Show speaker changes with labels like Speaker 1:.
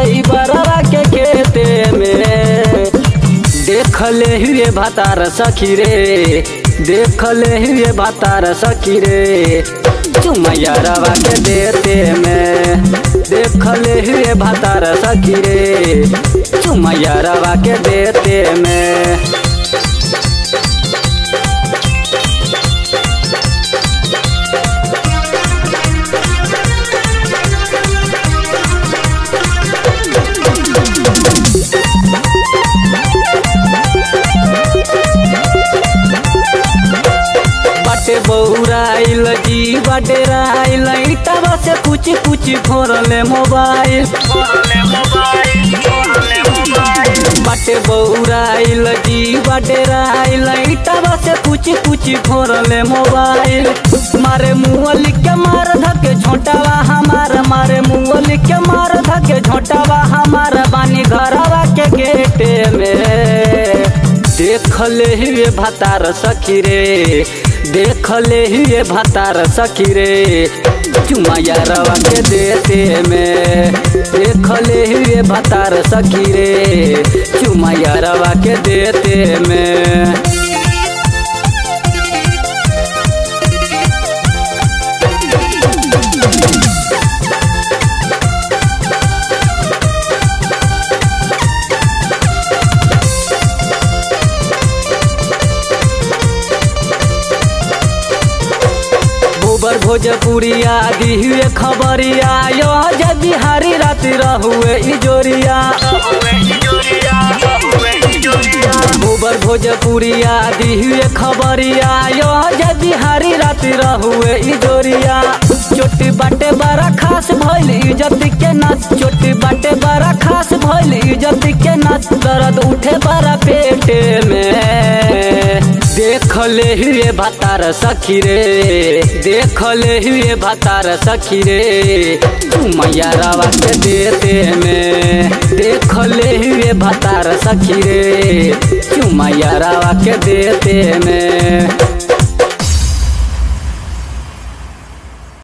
Speaker 1: ई बरवा के खेते में। देख ले हुए भातार सखी रे, देख ले हुए भातार सखी रे, चुमा यारवा के देते में। देख ले हुए भातार सखी रे, चुमा यारवा के देते में। बौराइल जी बडेराइल इटावा से कुछ कुछ फोड़ले मोबाइल। बाटे बौराइल जी बडेराइल इटावा से कुछ कुछ फोड़ले मोबाइल। मारे मुअल के मार धके झोटावा हमार, मारे मुअल के मार धके झोटावा हमार, बानी घरवा के गेटे में। देख ले हुए भातार सखी रे, देख ले हुए भातार सखी रे, चुमा यारवा के देते में। देख ले हुए भातार सखी रे, चुमा यारवा के देते में। भोजपुरिया दी हुए खबरिया, यो जब बिहारी रात रहुए इजोरिया। गोबर भोजपुरिया दी हुए खबरिया, यो जब बिहारी रात रहुए इजोरिया। चोटी बाटे बड़ा खास भइल इज्जत के नाच, चोटी बाटे बड़ा खास भइल इज्जत के नाच, दर्द उठे बड़ा पेटे में। देख ले हुए भातार सखी रे, देख ले हुए भातार सखी रे, चुमा यारवा के देते में। देख ले हुए भातार सखी रे, चुमा यारवा के देते में।